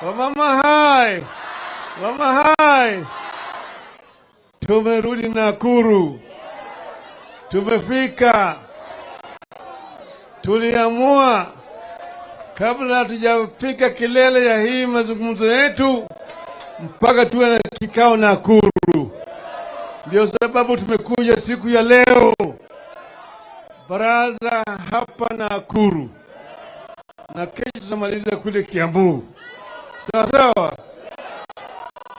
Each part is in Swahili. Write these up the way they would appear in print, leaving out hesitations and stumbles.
Wamama hai, wamama hai, tumerudi Nakuru, tumefika. Tuliamua kabla hatujafika kilele ya hii mazungumzo yetu mpaka tuwe na kikao Nakuru. Ndio sababu tumekuja siku ya leo baraza hapa Nakuru, na kesho tutamaliza kule Kiambu. Sawa sawa.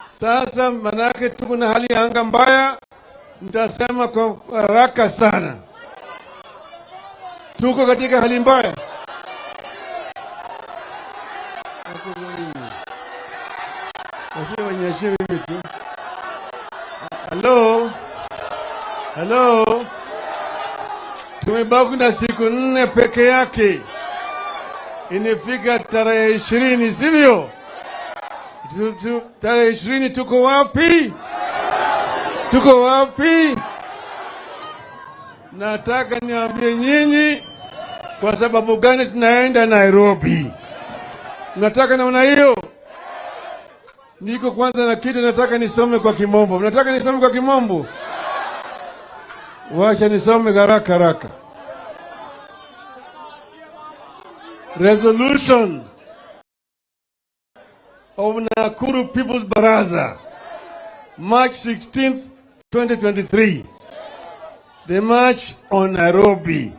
Sasa manake tuko na hali ya anga mbaya, nitasema kwa haraka sana. Tuko katika hali mbaya. Lakini wanyeshe mimi tu. Halo, halo, tumebaki na siku 4 peke yake, inifika tarehe 20, sivyo? Tarehe 20 tuko wapi? Tuko wapi? Nataka niambie nyinyi kwa sababu gani tunaenda Nairobi. Nataka naona hiyo. Niko kwanza na kitu nataka nisome kwa kimombo. Nataka nisome kwa kimombo? Wacha nisome haraka haraka. Resolution of Nakuru People's Baraza, March 16th, 2023. The march on Nairobi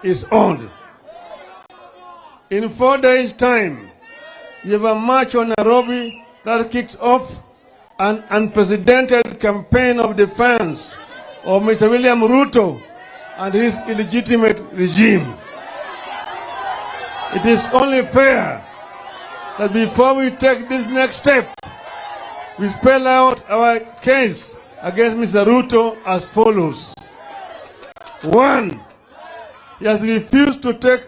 is on. In 4 days' time, we have a march on Nairobi that kicks off an unprecedented campaign of defiance of Mr. William Ruto and his illegitimate regime. It is only fair that before we take this next step, we spell out our case against Mr. Ruto as follows. 1, he has refused to take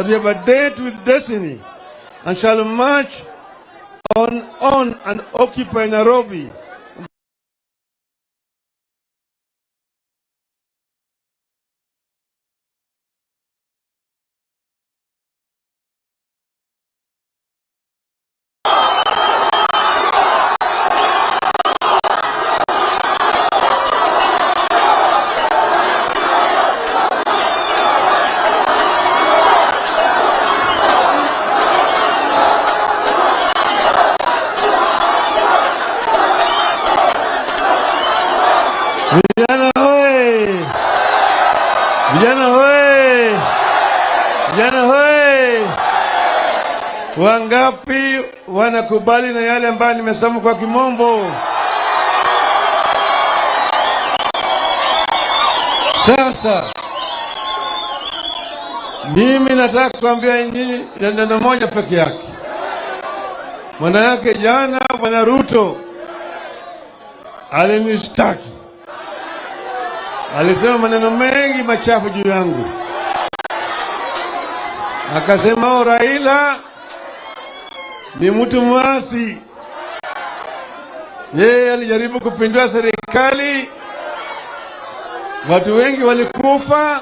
We have a date with destiny and shall march on and occupy Nairobi. Wangapi wanakubali na yale ambayo nimesema kwa kimombo? Sasa mimi nataka kuambia nyinyi neno moja peke yake. Maana yake jana Bwana Ruto alinishtaki, alisema maneno mengi machafu juu yangu. Akasema Raila ni mtu mwasi, yeye alijaribu kupindua serikali, watu wengi walikufa,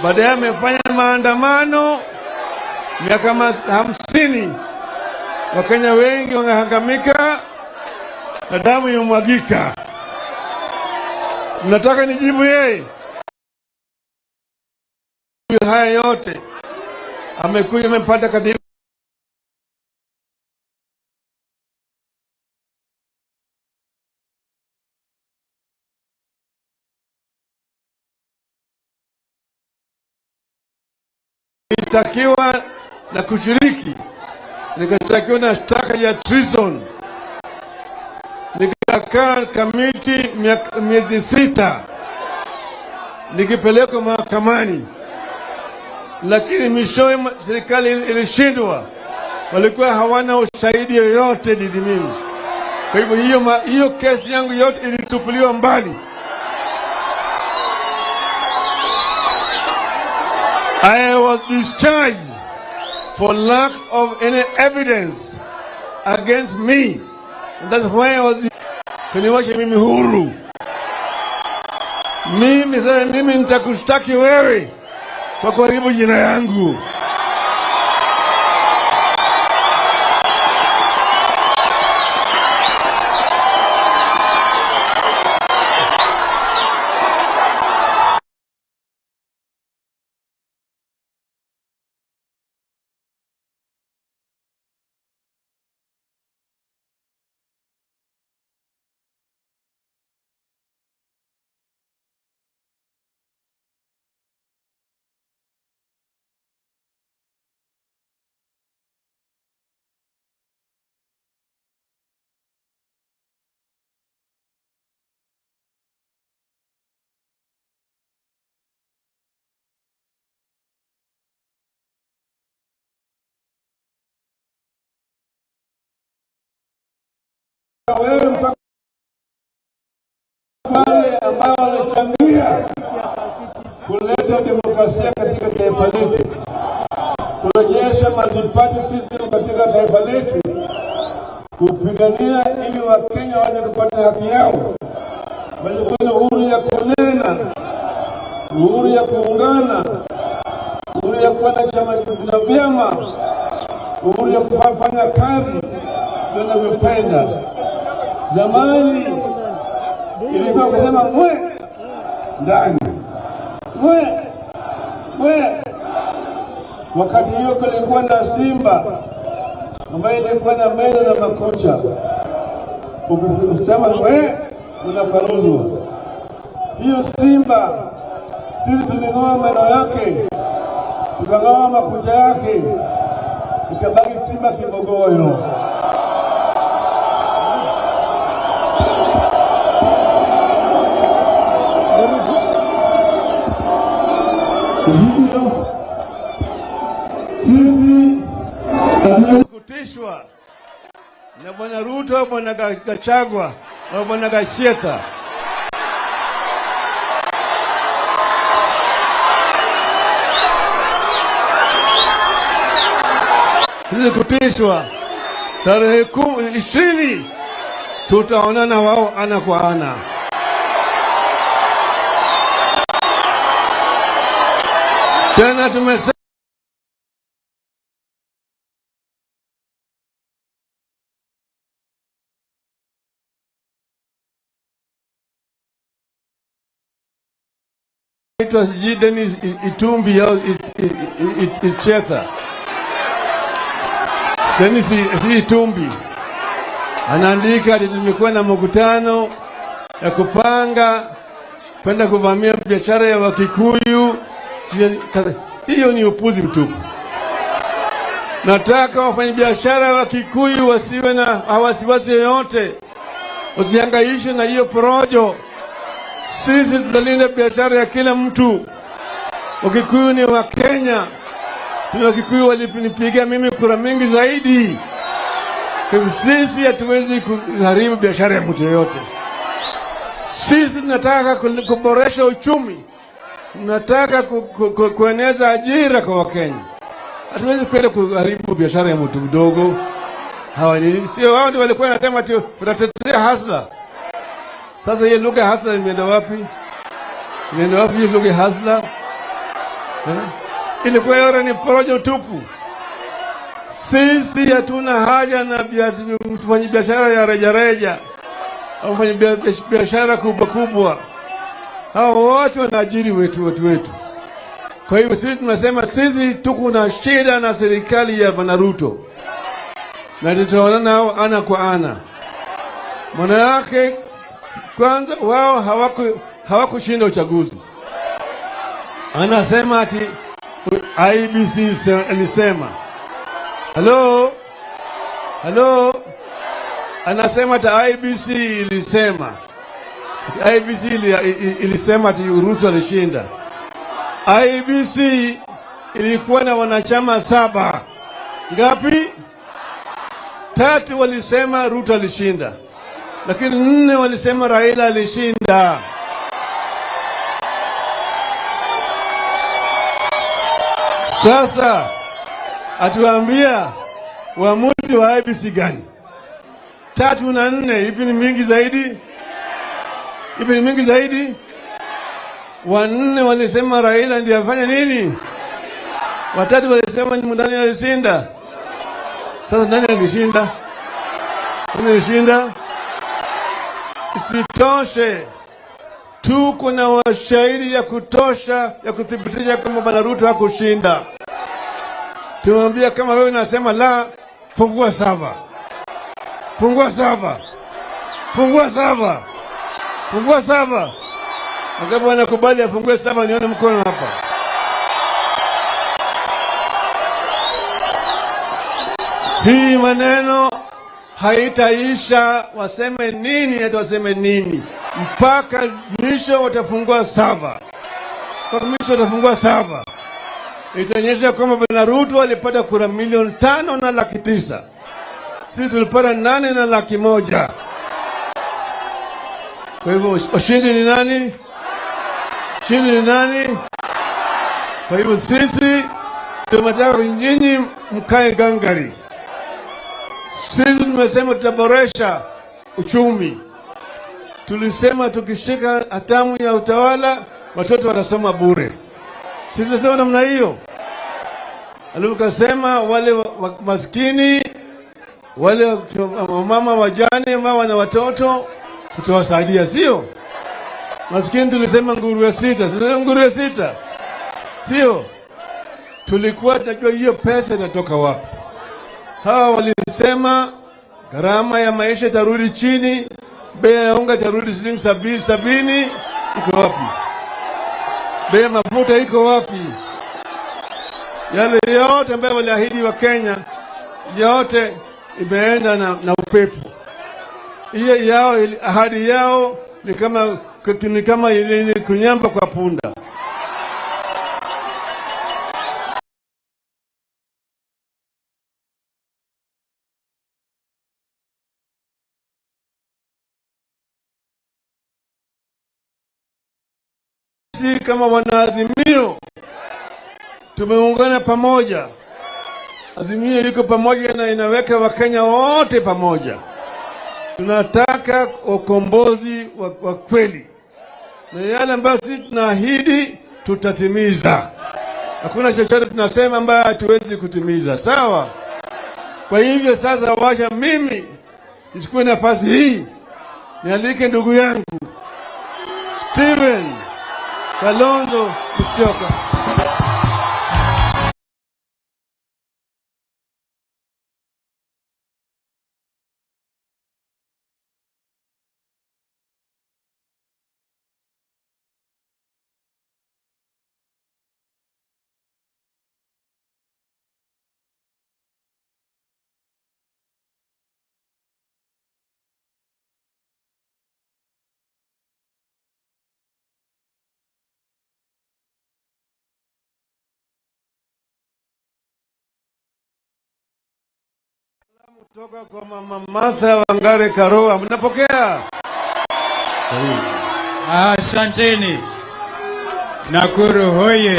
baadaye amefanya maandamano miaka 50, Wakenya wengi wangehangamika na damu imemwagika. Mnataka nijibu yeye? Haya yote amekuja amepata katiba nilishtakiwa na kushiriki, nikashtakiwa na shtaka ya treason, nikakaa kamiti miezi 6 nikipelekwa mahakamani, lakini mwishowe serikali ilishindwa, walikuwa hawana ushahidi yoyote dhidi mimi. Kwa hivyo hiyo kesi yangu yote ilitupiliwa mbali. I was discharged for lack of any evidence against me. And that's why I was kuniwacha mimi huru. Mimi sasa mimi nitakushtaki wewe kwa kuharibu jina yangu. Wewe mpaka wale ambao walichangia kuleta demokrasia katika taifa letu, kurejesha multi-party system katika taifa letu, kupigania ili Wakenya waweze kupata haki yao, walikuwa na uhuru ya kunena, uhuru ya kuungana, uhuru ya kuwa na chama na vyama, uhuru ya kufanya kazi tunavyopenda. Zamani ilikuwa kusema mwe ndani, mwe mwe. Wakati hiyo kulikuwa na simba ambaye ilikuwa na meno na makucha, ukisema mwe unaparuzwa. Hiyo simba sisi tuling'oa meno yake, tukang'oa makucha yake, ikabaki simba kibogoyo. Sisi kutishwa na Bwana Ruto, Bwana Gachagua na Bwana Gacheta. Sisi kutishwa tarehe 20 tutaonana wao ana kwa ana. Tena tumesema sijui Dennis Itumbi au Ichetha. Dennis si Itumbi anaandika ati tumekuwa na mkutano ya kupanga kwenda kuvamia biashara ya Wakikuyu. Hiyo ni upuzi mtupu. Nataka wafanyabiashara wa Kikuyu wasiwe na wasiwasi yoyote, wasihangaishwe na hiyo porojo. Sisi tutalinda biashara ya kila mtu. Wakikuyu ni wa Kenya. Tuna Wakikuyu walinipigia mimi kura mingi zaidi. Kwa hivyo sisi hatuwezi kuharibu biashara ya mtu yoyote. Sisi tunataka kuboresha uchumi, tunataka kueneza ajira kwa Wakenya. Hatuwezi kwenda kuharibu biashara ya mtu mdogo. Hawa ni sio wao ndio walikuwa wanasema ati tunatetea hustler. Sasa hiyo lugha ya hustler imeenda wapi? Imeenda wapi hiyo lugha ya hustler? Eh? Ilikuwa yora ni porojo tupu. Sisi hatuna haja na mfanya biashara ya rejareja au mfanya biashara kubwa kubwa. Hao wote wanaajiri wetu, watu wetu. Kwa hiyo sisi tunasema sisi tuko na shida na serikali ya Bwana Ruto, na tutaonana nao ana kwa ana. Maana yake kwanza wao hawakushinda uchaguzi. Anasema ati IEBC ilisema. Hello? Hello? Anasema ati IEBC ilisema. Ati IEBC ilisema ati Ruto alishinda. IEBC ilikuwa na wanachama 7. Ngapi? 3 walisema Ruto alishinda, lakini 4 walisema Raila alishinda. Sasa atuambia uamuzi wa IEBC gani? 3 na 4, ipi ni mingi zaidi? Ipi ni mingi zaidi? 4 walisema Raila ndiye afanya nini? 3 walisema ni nani alishinda? Sasa nani alishinda? Nani alishinda? Isitoshe, tuko na washahidi ya kutosha ya kuthibitisha kama Bwana Ruto hakushinda. Tumwambia kama wewe unasema la, fungua saba. Fungua saba. Fungua saba. Fungua saba. Wangapi wanakubali afungue saba? Nione mkono hapa. Hii maneno haitaisha, waseme nini hata waseme nini, mpaka mwisho watafungua saba. Mpaka mwisho watafungua saba. Itaonyesha kwamba Bwana Ruto alipata kura 5,900,000. Sisi tulipata 8,100,000. Kwa hivyo ushindi ni nani? Ushindi ni nani? Kwa hivyo sisi tunataka nyinyi mkae gangari. Sisi tumesema tutaboresha uchumi. Tulisema tukishika hatamu ya utawala watoto watasoma bure. Sisi tulisema namna hiyo. Alikasema wale maskini, wale mama wajane, mama na watoto tutawasaidia, sio? Maskini tulisema nguruwe 6, sio nguruwe 6. Sio? Tulikuwa tunajua hiyo pesa itatoka wapi. Hawa walisema gharama ya maisha itarudi chini, bei ya unga itarudi shilingi 70, iko wapi? Bei ya mafuta iko wapi? Yale yote ambayo waliahidi wa Kenya yote imeenda na upepo. Hiyo yao, ahadi yao ni kama ile kunyamba kwa punda. Sisi kama wanaazimio tumeungana pamoja. Azimio iko pamoja na inaweka Wakenya wote pamoja. Tunataka ukombozi wa kweli, na yale ambayo sisi tunaahidi tutatimiza. Hakuna chochote tunasema ambayo hatuwezi kutimiza, sawa? Kwa hivyo sasa wacha mimi nichukue nafasi hii nialike ndugu yangu Stephen Kalonzo Musyoka. Kutoka kwa Mama Martha Wangari Karua, mnapokea? Asanteni. Nakuru hoye!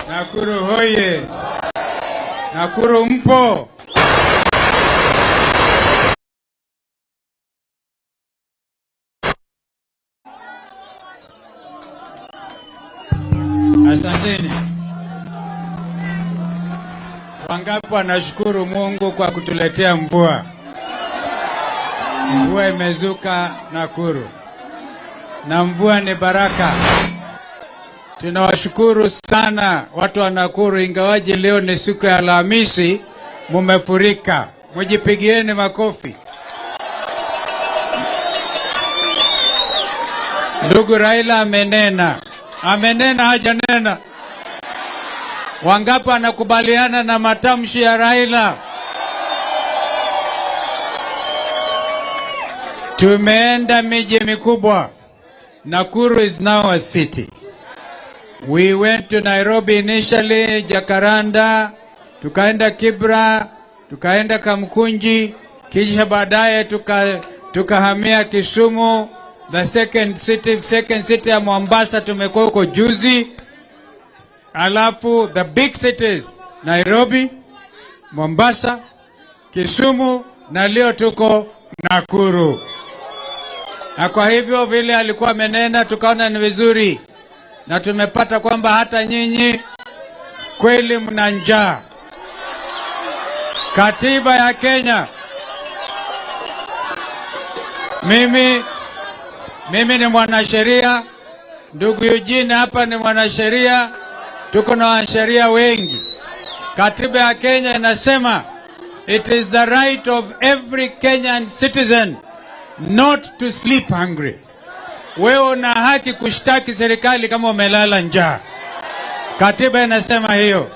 Nakuru hoye! Nakuru mpo? Asanteni. Wangapi wanashukuru Mungu kwa kutuletea mvua? Mvua imezuka Nakuru, na mvua ni baraka. Tunawashukuru sana watu wa Nakuru, ingawaje leo ni siku ya Alhamisi, mumefurika. Mujipigieni makofi. Ndugu Raila amenena, amenena hajanena? Wangapi wanakubaliana na matamshi ya Raila? Tumeenda miji mikubwa. Nakuru is now a city. We went to Nairobi initially, Jacaranda, tukaenda Kibra, tukaenda Kamkunji, kisha baadaye tukahamia Kisumu, the second city ya Mombasa tumekuwa huko juzi. Alafu the big cities Nairobi, Mombasa, Kisumu na leo tuko Nakuru. Na kwa hivyo vile alikuwa amenena, tukaona ni vizuri, na tumepata kwamba hata nyinyi kweli mna njaa. Katiba ya Kenya, mimi ni mwanasheria, ndugu Eugene hapa ni mwanasheria, tuko na wanasheria wengi. Katiba ya Kenya inasema it is the right of every Kenyan citizen not to sleep hungry. Wewe una haki kushtaki serikali kama umelala njaa. Katiba inasema hiyo.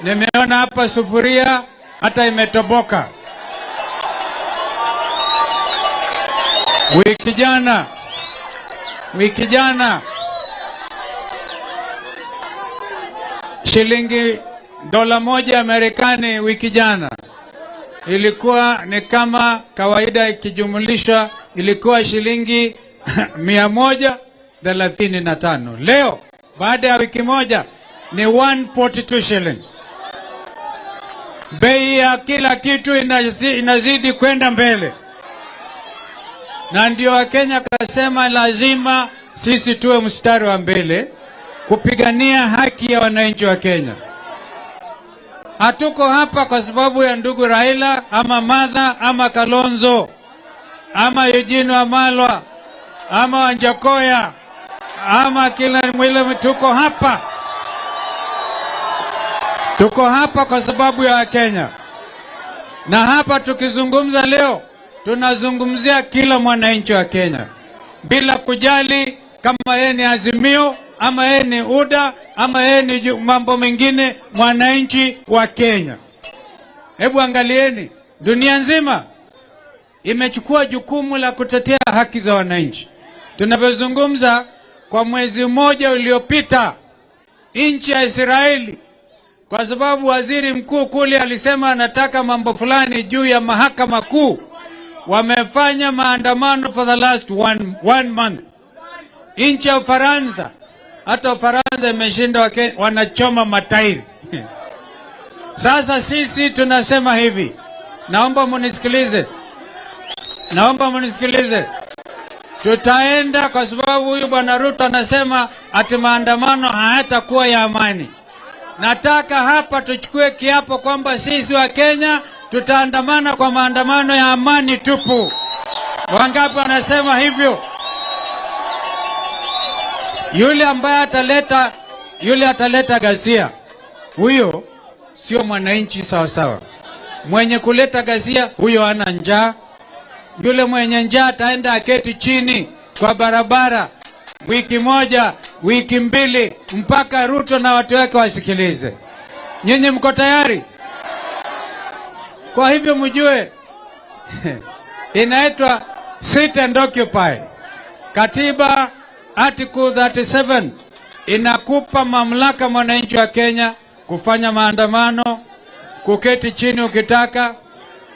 Nimeona hapa sufuria hata imetoboka. Wiki jana shilingi $1 ya Marekani wiki jana ilikuwa ni kama kawaida, ikijumulisha ilikuwa shilingi 135. Leo baada ya wiki moja ni 142 shillings. Bei ya kila kitu inazidi kwenda mbele, na ndio Wakenya kasema lazima sisi tuwe mstari wa mbele kupigania haki ya wananchi wa Kenya. Hatuko hapa kwa sababu ya ndugu Raila ama Martha ama Kalonzo ama Eugene Wamalwa ama Wajackoyah ama kila mwile. Tuko hapa kwa sababu ya Wakenya, na hapa tukizungumza leo tunazungumzia kila mwananchi wa Kenya bila kujali kama yeye ni Azimio ama yeye ni UDA ama yeye ni mambo mengine, mwananchi wa Kenya. Hebu angalieni, dunia nzima imechukua jukumu la kutetea haki za wananchi. Tunavyozungumza, kwa mwezi mmoja uliopita, nchi ya Israeli, kwa sababu waziri mkuu kule alisema anataka mambo fulani juu ya mahakama kuu, wamefanya maandamano for the last one month. Nchi ya Ufaransa, hata Ufaransa imeshinda, wanachoma matairi. Sasa sisi tunasema hivi, naomba munisikilize, naomba munisikilize. Tutaenda kwa sababu huyu bwana Ruto anasema ati maandamano hayatakuwa ya amani. Nataka hapa tuchukue kiapo kwamba sisi wa Kenya tutaandamana kwa maandamano ya amani tupu. Wangapi wanasema hivyo? Yule ambaye ataleta, yule ataleta ghasia, huyo sio mwananchi sawa sawa. Mwenye kuleta ghasia huyo hana njaa. Yule mwenye njaa ataenda aketi chini kwa barabara wiki moja, wiki mbili, mpaka Ruto na watu wake wasikilize. Nyinyi mko tayari? Kwa hivyo mjue inaitwa sit and occupy. Katiba Article 37 inakupa mamlaka mwananchi wa Kenya kufanya maandamano, kuketi chini ukitaka.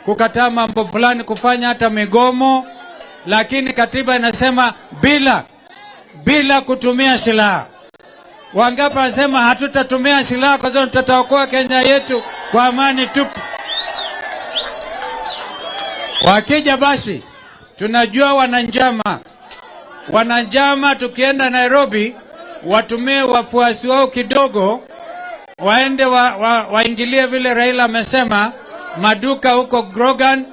kukataa mambo fulani, kufanya hata migomo, lakini katiba inasema bila kutumia silaha. Wangapi wanasema hatutatumia silaha kwa sababu tutaokoa Kenya yetu kwa amani tupu? Wakija basi, tunajua wana njama, wana njama. Tukienda Nairobi, watumie wafuasi wao kidogo, waende waingilie vile Raila amesema maduka huko Grogan,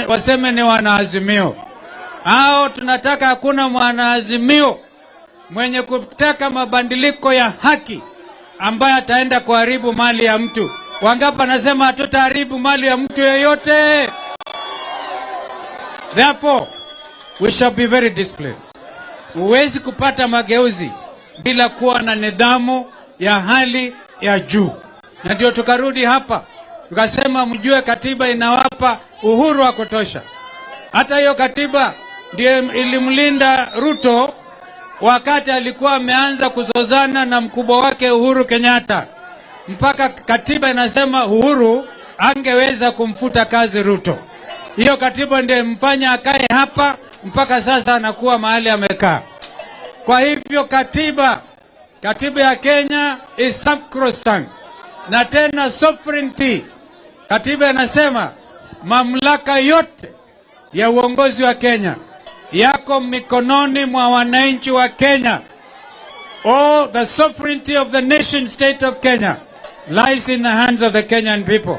waseme ni wanaazimio. Hao tunataka, hakuna mwanaazimio mwenye kutaka mabadiliko ya haki ambaye ataenda kuharibu mali ya mtu. Wangapi anasema hatutaharibu mali ya mtu yeyote? Therefore, we shall be very disciplined. Huwezi kupata mageuzi bila kuwa na nidhamu ya hali ya juu, na ndio tukarudi hapa tukasema, mjue katiba inawapa uhuru wa kutosha. Hata hiyo katiba ndio ilimlinda Ruto wakati alikuwa ameanza kuzozana na mkubwa wake Uhuru Kenyatta, mpaka katiba inasema Uhuru angeweza kumfuta kazi Ruto. Hiyo katiba ndio imfanya akae hapa mpaka sasa anakuwa mahali amekaa. Kwa hivyo katiba ya Kenya is sacrosanct, na tena sovereignty. Katiba inasema mamlaka yote ya uongozi wa Kenya yako mikononi mwa wananchi wa Kenya. All the sovereignty of the nation state of Kenya lies in the hands of the Kenyan people,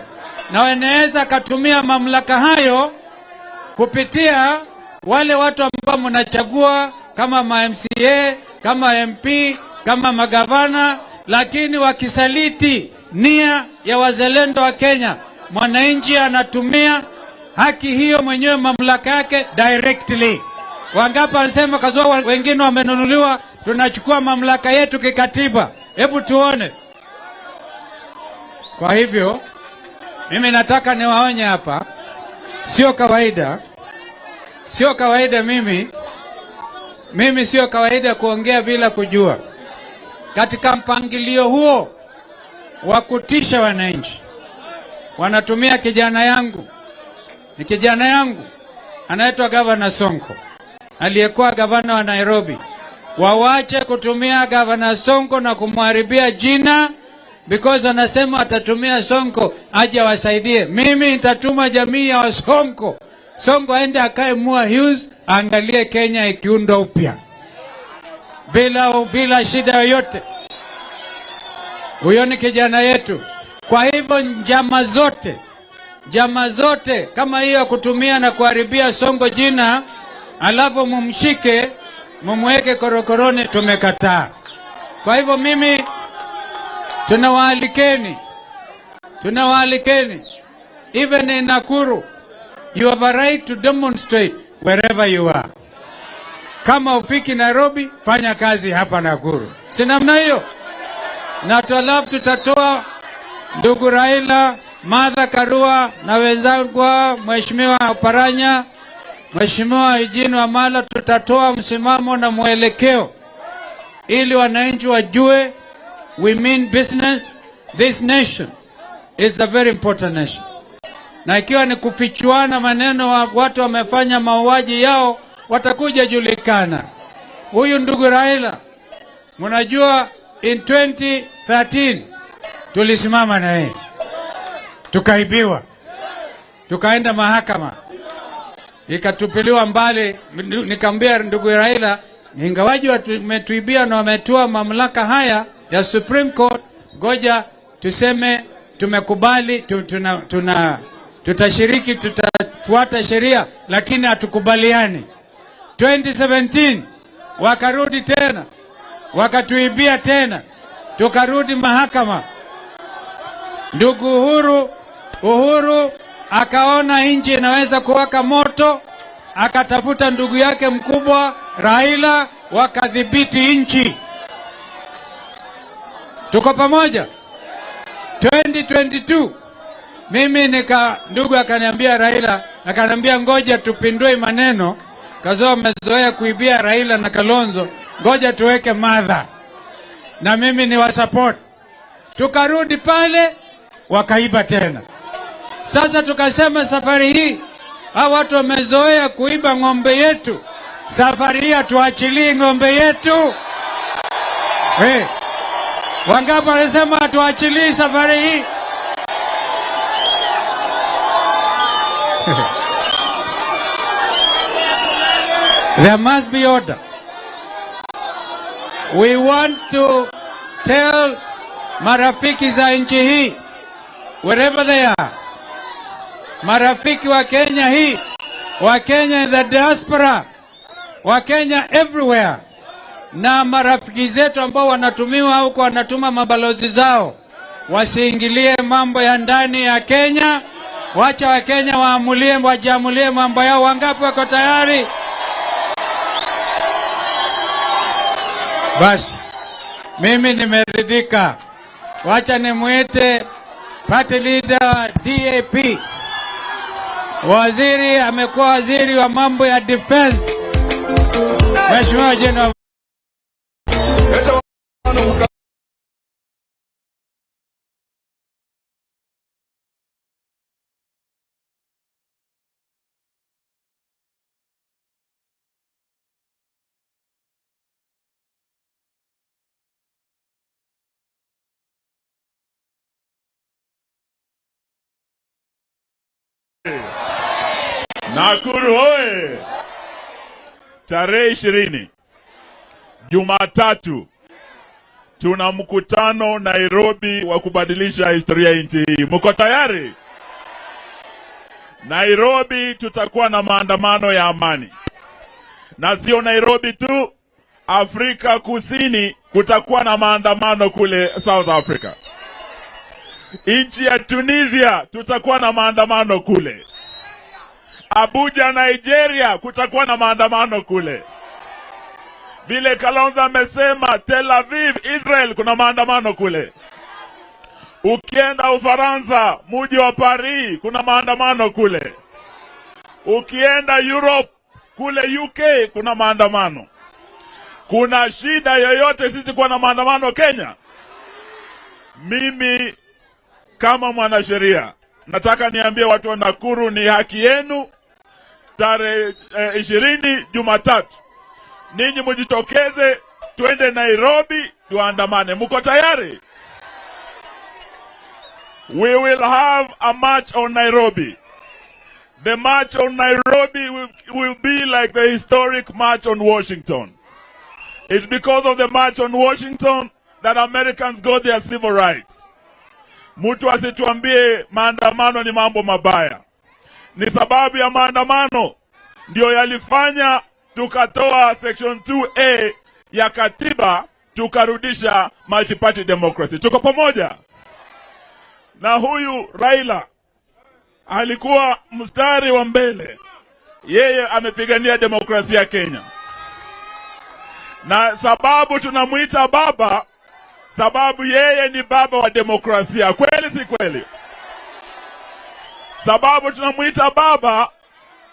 na wanaweza katumia mamlaka hayo kupitia wale watu ambao mnachagua kama ma MCA, kama MP, kama magavana, lakini wakisaliti nia ya wazalendo wa Kenya, mwananchi anatumia haki hiyo mwenyewe, mamlaka yake directly. Wangapi wanasema kazua wengine wamenunuliwa, tunachukua mamlaka yetu kikatiba? Hebu tuone. Kwa hivyo mimi nataka niwaonye hapa, sio kawaida, sio kawaida mimi sio kawaida kuongea bila kujua. Katika mpangilio huo wa kutisha wananchi, wanatumia kijana yangu, ni kijana yangu anaitwa Gavana Sonko, aliyekuwa gavana wa Nairobi. Wawache kutumia Gavana Sonko na kumharibia jina because anasema atatumia Sonko aje awasaidie. Mimi nitatuma jamii ya Wasonko, Sonko aende akae Moi Hills, aangalie Kenya ikiundwa upya bila shida yoyote. Huyo ni kijana yetu. Kwa hivyo njama zote kama hiyo ya kutumia na kuharibia Sonko jina, alafu mumshike mumweke korokoroni, tumekataa. Kwa hivyo mimi tunawaalikeni, even in Nakuru, you have a right to demonstrate wherever you are. Kama ufiki Nairobi, fanya kazi hapa Nakuru, si namna hiyo? Na alafu tutatoa ndugu Raila, Martha Karua na wenzangu, Mheshimiwa Oparanya, Mheshimiwa Eugene Wamalwa, tutatoa msimamo na mwelekeo ili wananchi wajue we mean business. This nation is a very important nation, na ikiwa ni kufichuana maneno wa watu wamefanya mauaji yao, watakuja julikana. Huyu ndugu Raila, mnajua in 2013 tulisimama na yeye tukaibiwa, tukaenda mahakama ikatupiliwa mbali. Nikamwambia ndugu Raila, ingawaji wametuibia na wametoa mamlaka haya ya Supreme Court, ngoja tuseme tumekubali, tutashiriki, tutafuata sheria, lakini hatukubaliani. 2017 wakarudi tena wakatuibia tena, tukarudi mahakama. Ndugu Uhuru akaona nchi inaweza kuwaka moto, akatafuta ndugu yake mkubwa Raila, wakadhibiti nchi. Tuko pamoja? 2022 mimi nika ndugu akaniambia, Raila akaniambia, ngoja tupindue maneno, kazoa wamezoea kuibia Raila na Kalonzo, ngoja tuweke Martha na mimi ni wa support. Tukarudi pale wakaiba tena. Sasa tukasema safari hii hawa watu wamezoea kuiba ng'ombe yetu, safari hii hatuachilii ng'ombe yetu. Hey, wangapi wanasema hatuachilii safari hii? There must be order. We want to tell marafiki za nchi hii, wherever they are, marafiki wa Kenya hii, wa Kenya in the diaspora, wa Kenya everywhere, na marafiki zetu ambao wanatumiwa huko, wanatuma mabalozi zao, wasiingilie mambo ya ndani ya Kenya. Wacha Wakenya waamulie, wajiamulie mambo yao. Wangapi wako tayari? Basi mimi nimeridhika. Wacha nimwite party leader wa DAP, waziri, amekuwa waziri wa mambo ya defense, Mheshimiwa General. Nakuru hoye! Tarehe 20 Jumatatu tuna mkutano Nairobi wa kubadilisha historia ya nchi hii. Mko tayari? Nairobi tutakuwa na maandamano ya amani, na sio Nairobi tu, Afrika Kusini kutakuwa na maandamano kule South Africa. Nchi ya Tunisia tutakuwa na maandamano kule. Abuja, Nigeria kutakuwa na maandamano kule. Vile Kalonzo amesema Tel Aviv, Israel kuna maandamano kule. Ukienda Ufaransa, mji wa Paris kuna maandamano kule. Ukienda Europe kule UK kuna maandamano. Kuna shida yoyote sisi kuwa na maandamano Kenya? Mimi kama mwanasheria nataka niambie watu wa Nakuru, ni haki yenu. Tarehe 20 Jumatatu, ninyi mjitokeze, twende Nairobi tuandamane. Mko tayari? We will have a march on Nairobi. The march on Nairobi will be like the historic march on Washington. It's because of the march on Washington that Americans got their civil rights. Mtu asituambie maandamano ni mambo mabaya. Ni sababu ya maandamano ndio yalifanya tukatoa section 2A ya katiba, tukarudisha multi-party democracy. Tuko pamoja? Na huyu Raila alikuwa mstari wa mbele, yeye amepigania demokrasia ya Kenya, na sababu tunamuita baba, sababu yeye ni baba wa demokrasia. Kweli si kweli? Sababu tunamuita baba,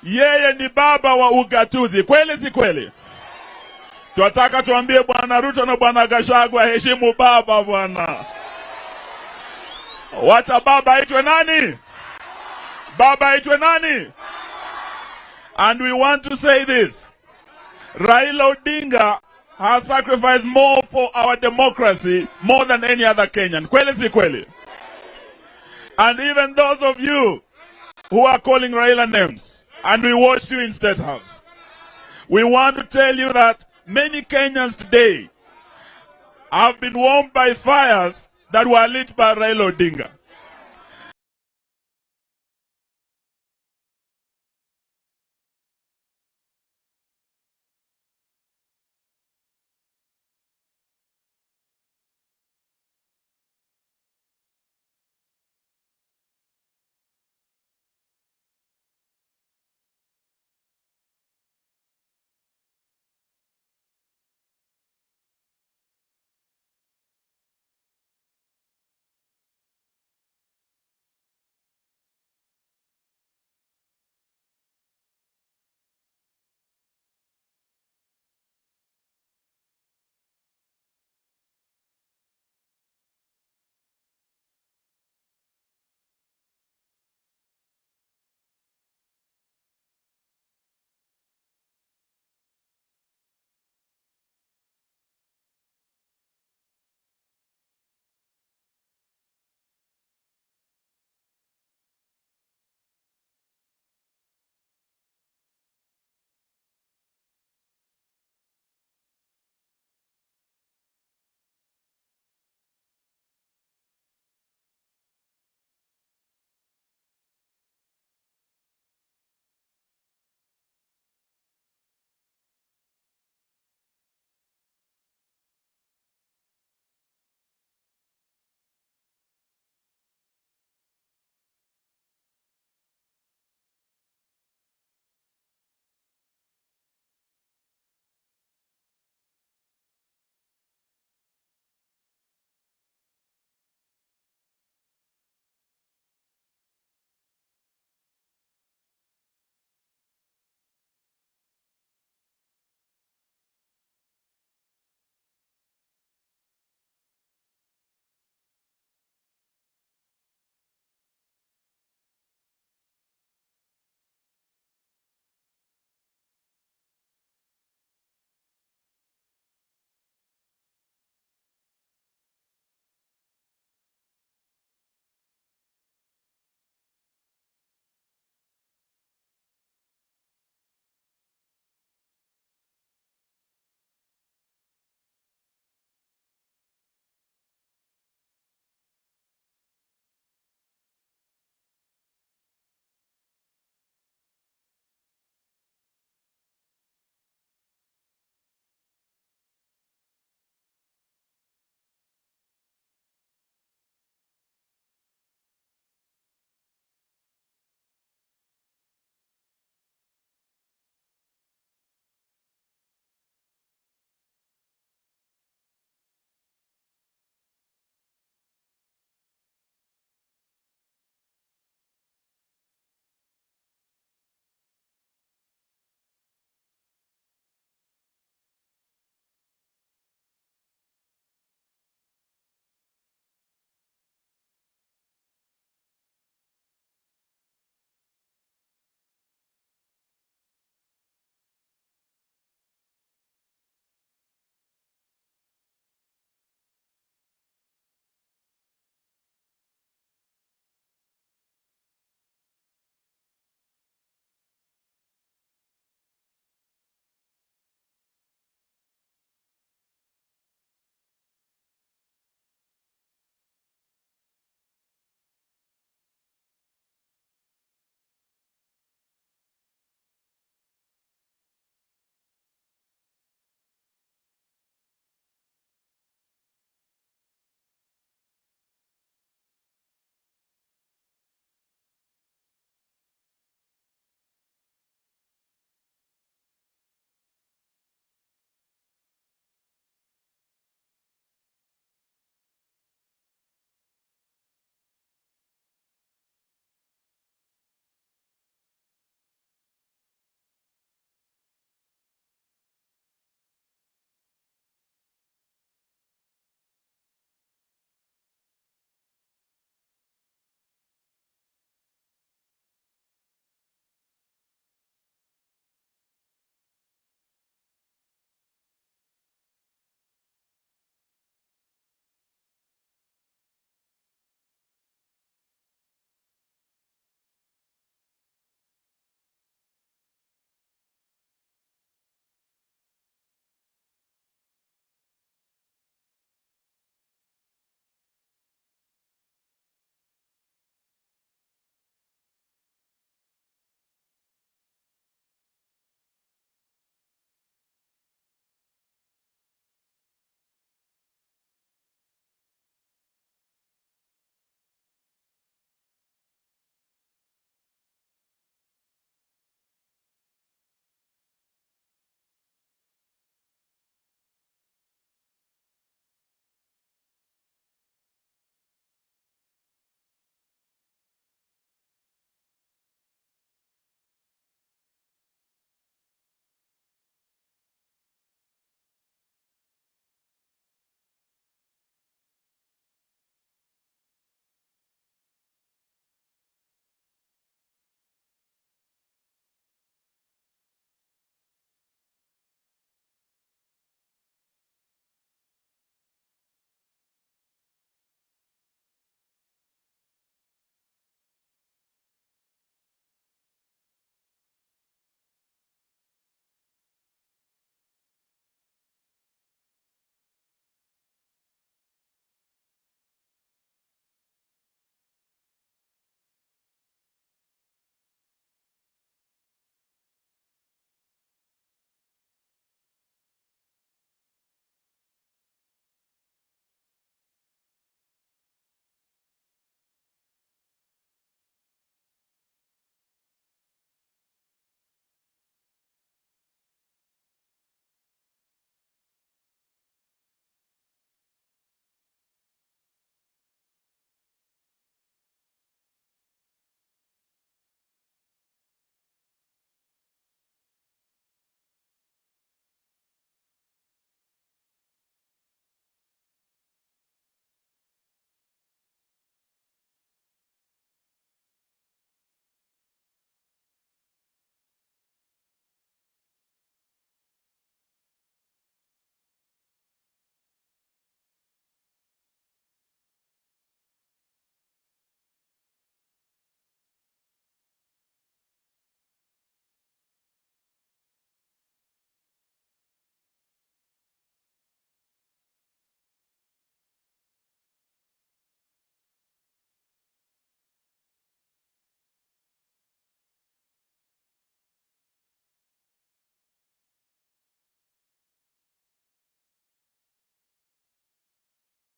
yeye ni baba wa ugatuzi. Kweli si kweli? Tunataka tuambie Bwana Ruto na Bwana Gachagua, heshimu baba bwana. Wacha baba aitwe nani? Baba aitwe nani? And we want to say this. Raila Odinga has sacrificed more for our democracy more than any other Kenyan. Kweli si kweli? And even those of you who are calling Raila names, and we watch you in State House, we want to tell you that many Kenyans today have been warmed by fires that were lit by Raila Odinga.